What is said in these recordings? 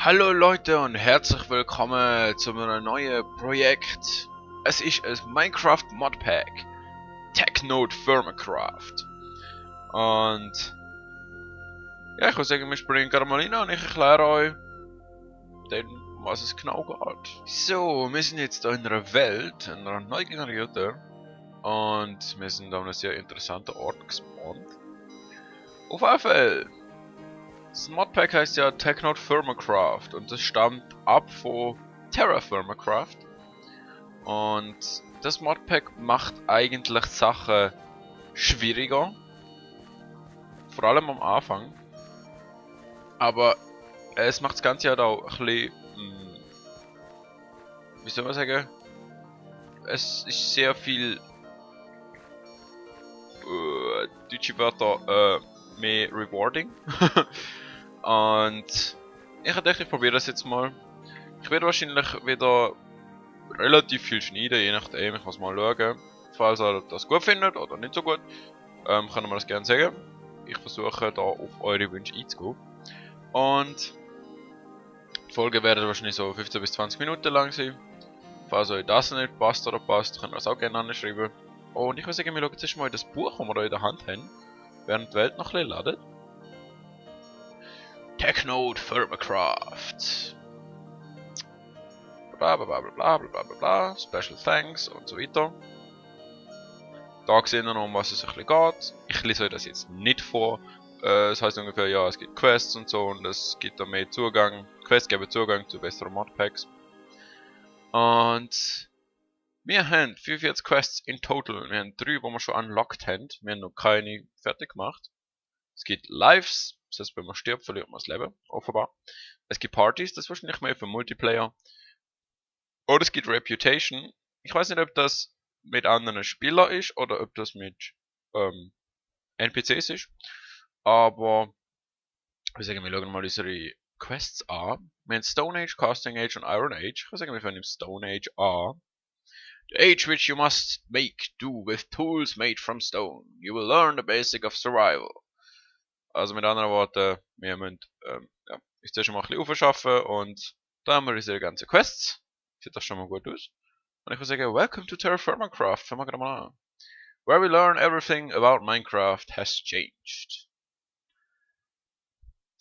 Hallo Leute und herzlich willkommen zu einem neuen Projekt. Es ist ein Minecraft Modpack, Technode Thermacraft. Und ja, ich würde sagen, wir springen gerade mal rein und ich erkläre euch dann, was es genau geht. So, wir sind jetzt hier in einer Welt, in einer neu generierten, und wir sind an einem sehr interessanten Ort gespawnt. Auf jeden Fall. Das Modpack heißt ja Technode Thermacraft und das stammt ab von Terra Thermacraft. Und das Modpack macht eigentlich Sachen schwieriger. Vor allem am Anfang. Aber es macht das Ganze halt auch ein bisschen, wie soll man sagen? Es ist sehr viel deutsche Wörter mehr rewarding. Und ich dachte, ich probiere das jetzt mal. Ich werde wahrscheinlich wieder relativ viel schneiden, je nachdem. Ich muss mal schauen. Falls ihr das gut findet oder nicht so gut, könnt ihr mir das gerne sagen. Ich versuche da auf eure Wünsche einzugehen. Und die Folge werden wahrscheinlich so 15 bis 20 Minuten lang sein. Falls euch das nicht passt oder passt, könnt ihr das auch gerne anschreiben. Und ich würde sagen, wir schauen jetzt mal in das Buch, das wir hier in der Hand haben, während die Welt noch ein bisschen ladet. Technode Thermacraft. Bla bla bla bla bla bla bla, Special Thanks und so weiter. Da sehen wir noch, um was es ein bisschen geht. Ich lese euch das jetzt nicht vor. Das heißt ungefähr, ja, es gibt Quests und so und es gibt da mehr Zugang. Quests geben Zugang zu besseren Modpacks. Und wir haben 45 Quests in total. Wir haben 3, die wir schon unlocked haben. Wir haben noch keine fertig gemacht. Es gibt Lives, das heißt, wenn man stirbt, verliert man das Leben, offenbar. Es gibt Parties, das ist wahrscheinlich mehr für Multiplayer. Oder es gibt Reputation. Ich weiß nicht, ob das mit anderen Spielern ist oder ob das mit NPCs ist. Aber wir sagen, wir schauen mal unsere Quests an. Wir haben Stone Age, Casting Age und Iron Age. Ich würde sagen, wir fangen im Stone Age an. The age which you must make do with tools made from stone. You will learn the basic of survival. Also mit anderen Worten, wir müssen ja, uns zuerst mal ein bisschen aufschaffen und da haben wir unsere ganzen Quests. Sieht das schon mal gut aus. Und ich würde sagen, welcome to Terra Thermacraft. Fangen wir gerade mal an. Where we learn everything about Minecraft has changed.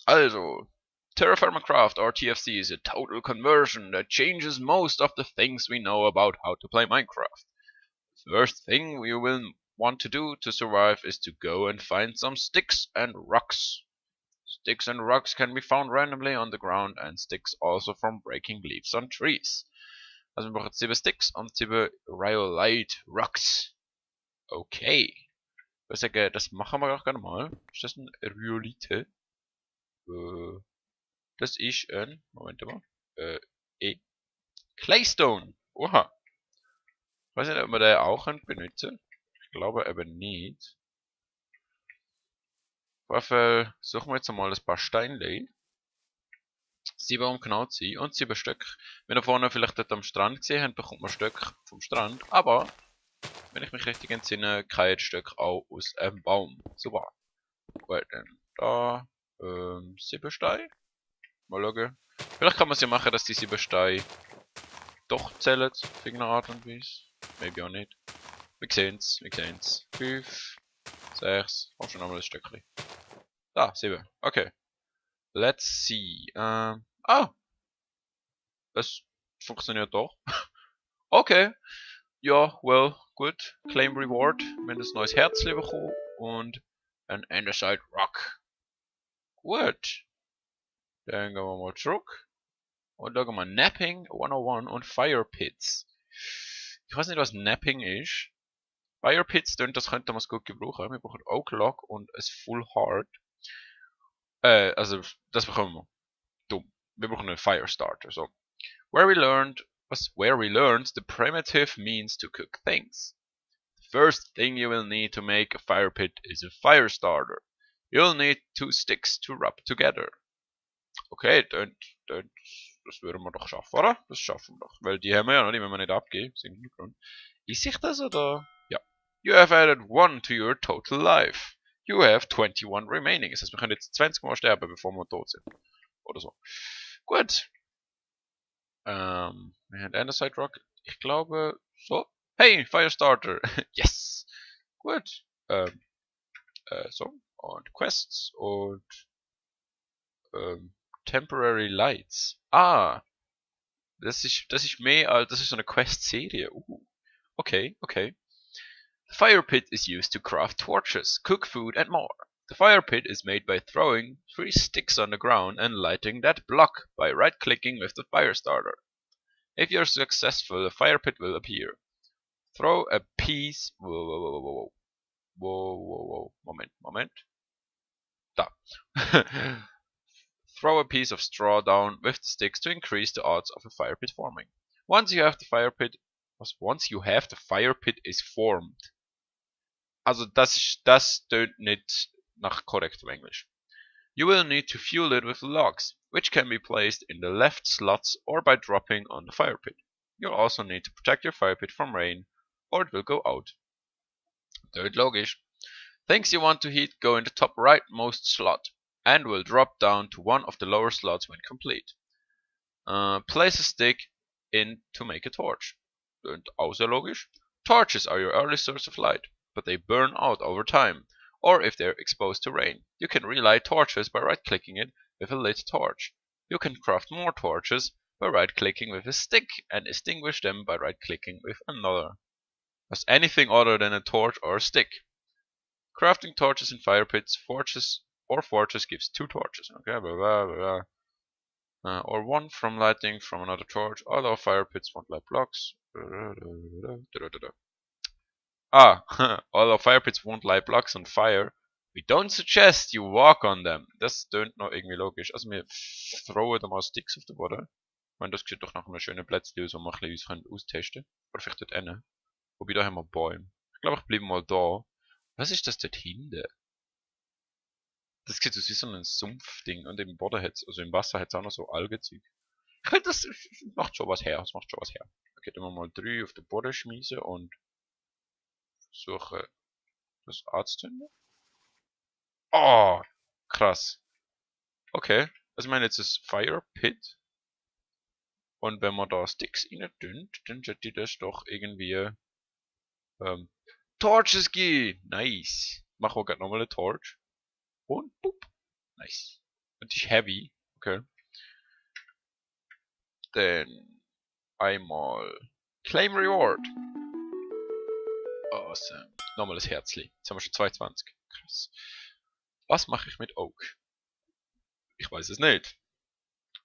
Also, Terra Thermacraft or TFC is a total conversion that changes most of the things we know about how to play Minecraft. The first thing we will want to do to survive is to go and find some sticks and rocks. Sticks and rocks can be found randomly on the ground and sticks also from breaking leaves on trees. Also wir brauchen 7 Sticks und 7 Rhyolite Rocks. Okay. Ich würde sagen, das machen wir auch gerne mal. Ist das ein Rhyolite? Das ist ein, Moment mal, Claystone. Oha. Ich weiß nicht, ob wir den auch benutzen. Ich glaube eben nicht. Auf jeden Fall suchen wir jetzt mal ein paar Steinlein. 7 um genau zu sein und 7 Stück. Wenn ihr vorne vielleicht dort am Strand gesehen habt, bekommt man Stück vom Strand. Aber, wenn ich mich richtig entsinne, kein Stück auch aus einem Baum. Super. Gut, dann da 7 Steine. Mal schauen. Vielleicht kann man es ja machen, dass die 7 Steine doch zählen, auf irgendeine Art und Weise. Maybe auch nicht. Wir sehen's, wir sehen's. 5, 6, auch schon nochmal ein Stückchen. Da, 7. Okay. Let's see. Es funktioniert doch. Okay. Ja, well, gut. Claim Reward. Wir haben ein neues Herzchen bekommen und ein Andesite Rock. Gut. Dann gehen wir mal zurück. Und schauen wir Napping 101 und Fire Pits. Ich weiß nicht, was Napping ist. Fire Pits, das könnte man gut gebrauchen. Wir brauchen Oak Log und ein Full Heart. Also, das bekommen wir. Dumm. Wir brauchen einen Fire Starter. So. Where we learned the primitive means to cook things. The first thing you will need to make a fire pit is a fire starter. You'll need 2 sticks to rub together. Okay, das würden wir doch schaffen, oder? Das schaffen wir doch. Weil die haben wir ja noch, die müssen wir nicht abgeben. Ist sich das oder? Ja. You have added 1 to your total life. You have 21 remaining. Das heißt, wir können jetzt 20 Mal sterben, bevor wir tot sind. Oder so. Gut. And Andesite Rock. Ich glaube, so. Hey, Firestarter. Yes. Gut. So. Und Quests und Temporary Lights. Ah. Das ist mehr als, das ist so eine Quest-Serie. Okay, okay. The fire pit is used to craft torches, cook food, and more. The fire pit is made by throwing 3 sticks on the ground and lighting that block by right-clicking with the fire starter. If you're successful, the fire pit will appear. Throw a piece. Whoa. Moment. Da. Throw a piece of straw down with the sticks to increase the odds of a fire pit forming. Once you have the fire pit is formed. Also das tönt nicht nach korrektem Englisch. You will need to fuel it with logs, which can be placed in the left slots or by dropping on the fire pit. You'll also need to protect your fire pit from rain, or it will go out. Tönt logisch. Things you want to heat go in the top rightmost slot, and will drop down to one of the lower slots when complete. Place a stick in to make a torch. Tönt auch sehr logisch. Torches are your early source of light, but they burn out over time, or if they're exposed to rain. You can relight torches by right-clicking it with a lit torch. You can craft more torches by right-clicking with a stick and extinguish them by right-clicking with another. As anything other than a torch or a stick. Crafting torches in fire pits, forges gives 2 torches. Okay, blah, blah, blah. Or 1 from lighting from another torch, although fire pits won't light blocks. Although fire pits won't light blocks on fire, we don't suggest you walk on them. Das tönt noch irgendwie logisch. Also wir throwen da mal Sticks auf den Boden. Ich meine, das sieht doch nach einem schönen Plätzchen aus, wo wir ein bisschen uns austesten können. Oder vielleicht dort hinten. Wobei, da haben wir Bäume. Ich glaube, ich bleibe mal da. Was ist das dort hinten? Das sieht aus wie so ein Sumpfding. Und im Boden hat's, also im Wasser hat es auch noch so Algenzeug. Ich finde, das macht schon was her. Das macht schon was her. Okay, dann mal 3 auf den Boden schmeißen und versuchen, das anzuzünden. Oh, krass. Okay, also ich meine, jetzt ist Fire Pit. Und wenn man da Sticks rein tun, dann sollte das doch irgendwie Torches geben. Nice. Machen wir gerade nochmal eine Torch. Und boop. Nice. Und die ist heavy. Okay. Dann einmal Claim Reward. Awesome. Nochmal das Herzli. Jetzt haben wir schon 22. Krass. Was mache ich mit Oak? Ich weiß es nicht.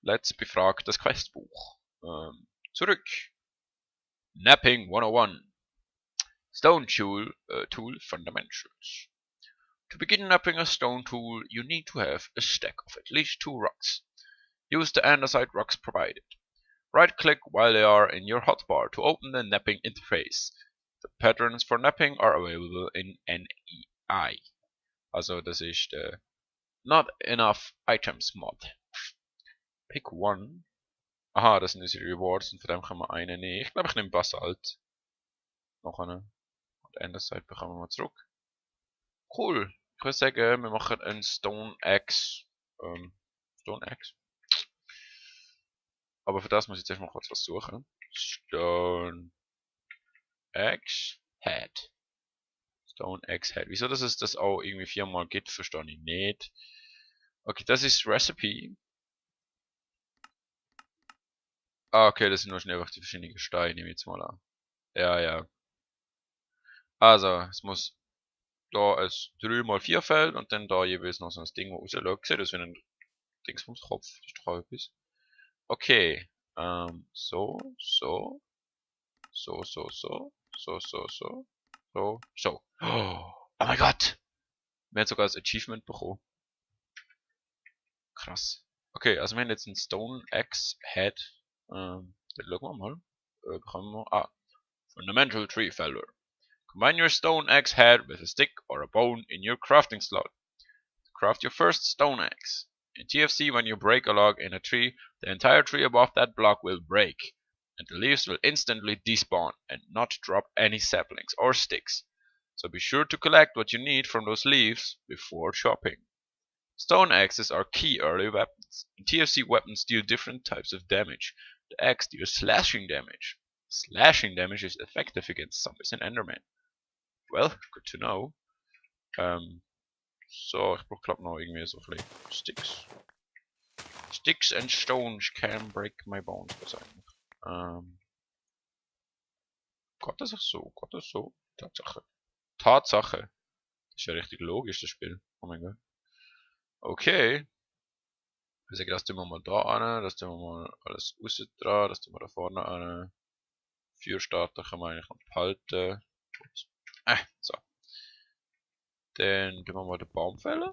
Let's befrag das Questbuch. Zurück. Napping 101. Stone tool fundamentals. To begin napping a stone tool, you need to have a stack of at least 2 rocks. Use the andesite rocks provided. Right-click while they are in your hotbar to open the napping interface. The patterns for napping are available in NEI. Also das ist der Not Enough Items Mod. Pick one. Aha, das sind unsere Rewards und von dem können wir einen nehmen. Ich glaube, ich nehme Basalt. Noch eine. Und Andesite bekommen wir zurück. Cool. Ich würde sagen, wir machen einen Stone Axe. Stone Axe. Aber für das muss ich jetzt erstmal kurz was suchen. Stone Axe Head. Stone Axe Head. Wieso dass es das auch irgendwie 4-mal gibt, verstehe ich nicht. Okay, das ist Recipe. Ah, okay, das sind wahrscheinlich einfach die verschiedenen Steine, nehme ich jetzt mal an. Ja. Also, es muss da ein 3x4 Feld und dann da jeweils noch so ein Ding, wo rausschaut. Seht das wie ein Dings vom Kopf. Das ist doch auch etwas. Okay. So. Oh mein Gott! Wir haben sogar das Achievement bekommen. Krass. Okay, also wir haben jetzt einen Stone Axe Head. Dann schauen wir mal. Bekommen wir. Fundamental Tree Feller. Combine your stone axe head with a stick or a bone in your crafting slot. To craft your first stone axe. In TFC, when you break a log in a tree, the entire tree above that block will break, and the leaves will instantly despawn and not drop any saplings or sticks. So be sure to collect what you need from those leaves before chopping. Stone axes are key early weapons. In TFC, weapons deal different types of damage. The axe deals slashing damage. Slashing damage is effective against zombies and Enderman. Well, good to know. So, ich brauche glaube noch irgendwie so ein bisschen Sticks. Sticks and stones can break my bones, was eigentlich. Geht das auch so? Geht das so? Tatsache. Tatsache. Das ist ja richtig logisch, das Spiel. Oh mein Gott. Okay. Ich sage, das tun wir mal da an, das tun wir mal alles außen dran, das tun wir da vorne an. Feuerstarter können wir eigentlich noch behalten. So. Dann tun wir mal den Baum fällen.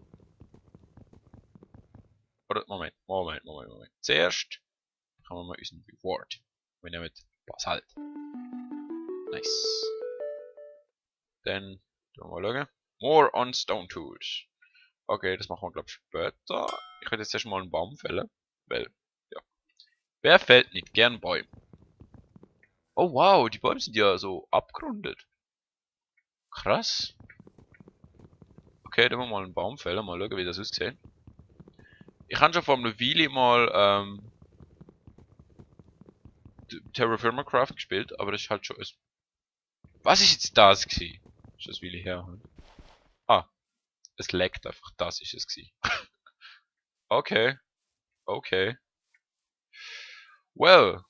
Oder, Moment. Zuerst haben wir mal unseren Reward. Wir nehmen Basalt. Nice. Dann tun wir mal schauen. More on Stone Tools. Okay, das machen wir glaube ich später. Ich werde jetzt erstmal einen Baum fällen. Weil, ja. Wer fällt nicht gern Bäume? Oh wow, die Bäume sind ja so abgerundet. Krass. Okay, dann wir mal einen Baum fällen, mal schauen wie das aussieht. Ich habe schon vor einer Weile mal Terra Firma Craft gespielt, aber das ist halt schon... Was ist jetzt das gewesen? Ist das Weile her? Ah, es laggt einfach, das ist es gewesen. Okay. Okay. Well.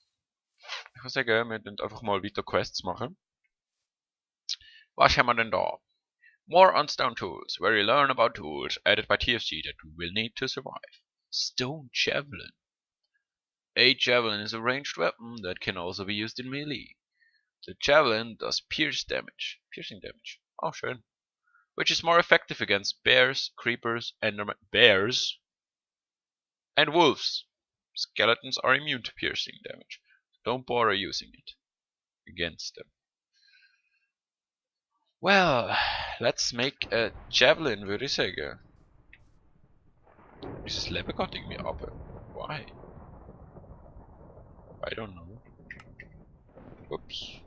Ich würde sagen, wir werden einfach mal weiter Quests machen. Was haben wir denn da? More on Stone Tools, where you learn about tools added by TFC that we will need to survive. Stone Javelin. A javelin is a ranged weapon that can also be used in melee. The javelin does piercing damage. Oh, schön. Which is more effective against bears, creepers, bears, and wolves. Skeletons are immune to piercing damage. Don't bother using it against them. Well, let's make a javelin, würde ich sagen. Dieses Level geht irgendwie ab. Why? I don't know. Ups.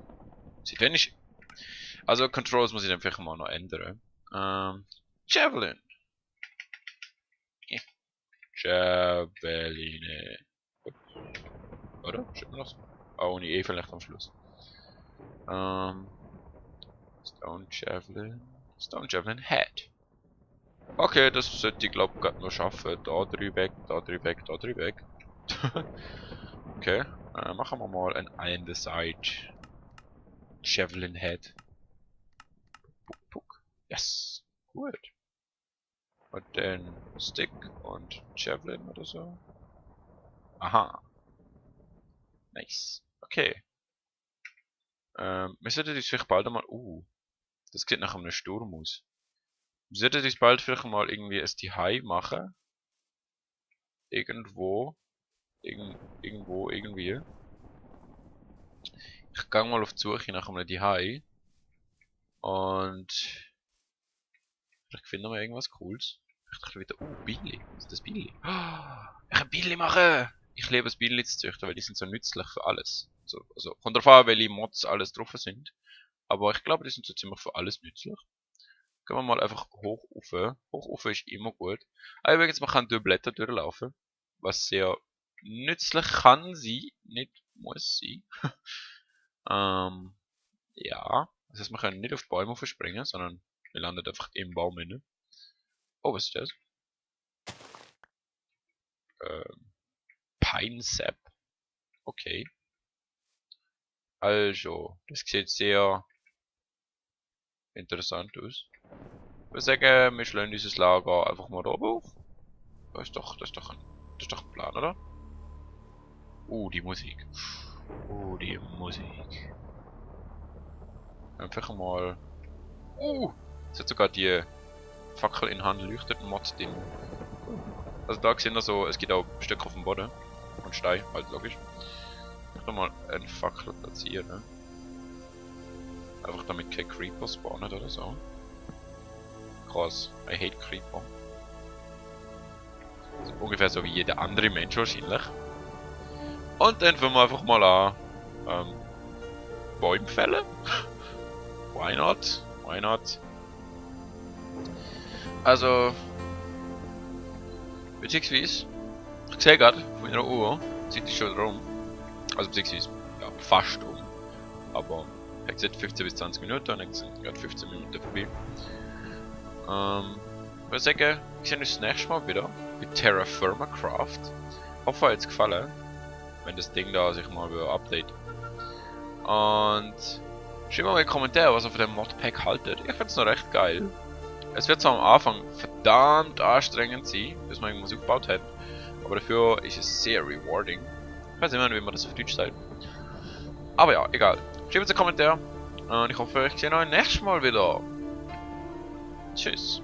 Sieht wenn ich... Also Controls muss ich dann vielleicht mal noch ändern. Javelin. Yeah. Javeline. Oder? Stimmt noch so? Oh, und die vielleicht am Schluss. Stone Javelin Head. Okay, das sollte ich glaube gerade noch schaffen. Da drüben weg, da drüben weg, da drüben weg. Okay, machen wir mal ein on the side. Javelin Head. Puck. Yes. Gut. Und dann Stick und Javelin oder so. Aha. Nice. Okay. Wir sollten uns vielleicht bald einmal... das sieht nach einem Sturm aus. Wir sollten uns bald vielleicht mal irgendwie ein Zuhause machen. Irgendwo. Irgendwie. Ich gehe mal auf die Suche nach einem Zuhause. Und... vielleicht finden wir irgendwas Cooles. Ich wieder... Billy. Was ist das Billy? Ich kann Billy machen! Ich liebe es, Billy zu züchten, weil die sind so nützlich für alles. Also kommt drauf an, welche Mods alles drauf sind. Aber ich glaube, die sind so ziemlich für alles nützlich. Gehen wir mal einfach hoch rauf. Hoch rauf ist immer gut. Aber übrigens, man kann durch Blätter durchlaufen. Was sehr nützlich kann sein, nicht muss sein. Ja. Das heißt, wir können nicht auf Bäume verspringen, sondern wir landen einfach im Baum inne. Oh, was ist das? Pine Sap. Okay. Also, das sieht sehr interessant aus. Ich würde sagen, wir schlagen dieses Lager einfach mal da oben auf. Das ist doch ein Plan, oder? Die Musik. Die Musik. Einfach mal... es hat sogar die Fackel in Hand leuchtet Mod drin. Also da sehen wir so, es gibt auch Stücke auf dem Boden. Und Stein, halt logisch. Ich kann mal eine Fackel platzieren. Einfach damit kein Creeper spawnen oder so. Krass, I hate Creeper. Also ungefähr so wie jeder andere Mensch wahrscheinlich. Und dann fangen wir einfach mal an. Bäume fällen. Why not? Why not? Also... Beziehungsweise, ich sehe gerade von meiner Uhr, die Zeit ist schon wieder um. Also beziehungsweise, ja, fast um. Aber ich gesagt 15 bis 20 Minuten und jetzt sind gerade 15 Minuten vorbei. Ich würde sagen, wir sehen uns das nächste Mal wieder bei Terra Firma Craft. Ich hoffe, euch hat es gefallen, wenn das Ding da sich mal wieder update. Und schreibt mal in die Kommentare, was ihr von dem Modpack haltet. Ich finde es noch recht geil. Es wird zwar am Anfang verdammt anstrengend sein, bis man irgendwas aufgebaut hat, aber dafür ist es sehr rewarding. Ich weiß nicht mehr, wie man das auf Deutsch sagt. Aber ja, egal. Schreibt es in die Kommentare und ich hoffe, ich sehe euch nächstes Mal wieder. Tschüss.